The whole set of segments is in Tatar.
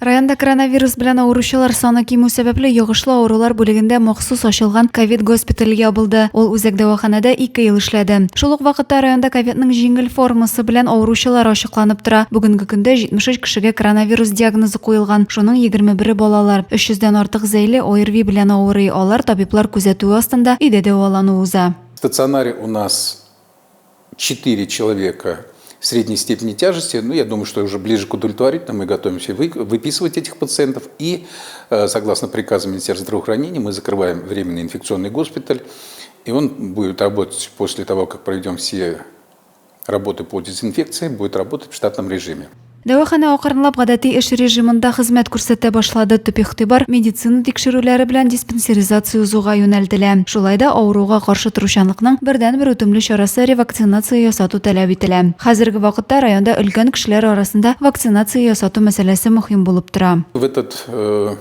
Районда коронавирус белән авыручылар саны кимү сәбәпле, йогышлы авырулар бүлегендә махсус ачылган ковид-госпиталь ябылды. Ул үзәк дәваханәдә ике ел эшләде. Шул ук вакытта районда ковидның җиңел формасы белән авыручылар ачыкланып тора. Бүгенге көндә 73 кешегә коронавирус диагнозы куелган, шуның 21-е балалар. 300 дән артык зәйле ОРВИ белән авырый, алар табиблар күзәтүе астында өйдә дәвалану уза. В стационаре у нас 4 человека средней степени тяжести. Ну, я думаю, что уже ближе к удовлетворительному мы готовимся выписывать этих пациентов. И, согласно приказу Министерства здравоохранения, мы закрываем временный инфекционный госпиталь. И он будет работать после того, как проведем все работы по дезинфекции, будет работать в штатном режиме. Дәваханә акрынлап гадәти эш режимында хезмәт күрсәтә башлады. Төп игътибар медицина тикшерүләре белән диспансеризация узуга юнәлтелә. Шулай да авыруга каршы торучанлыкның бердәнбер үтемле чарасы ревакцинация ясату таләп ителә. Хәзерге вакытта районда өлкән кешеләр арасында вакцинация ясату мәсьәләсе мөһим булып тора. В этот э,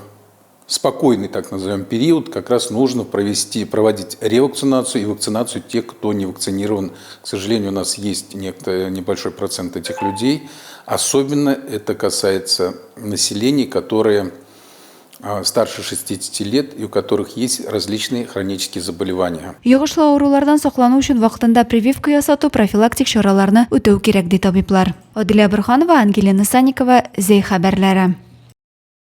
спокойный, так назовем, период как раз нужно провести, проводить ревакцинацию и вакцинацию тех, кто не вакцинирован. К сожалению, у нас есть некто, небольшой процент этих людей. Особенно это касается населения, которое старше 60 лет и у которых есть различные хронические заболевания. Йогышлы авырулардан саклану өчен вакытында прививка ясату, профилактик чараларны үтәү кирәк, ди табиблар. Адилә Борһанова, Ангелина Санникова, Зәй хәбәрләре.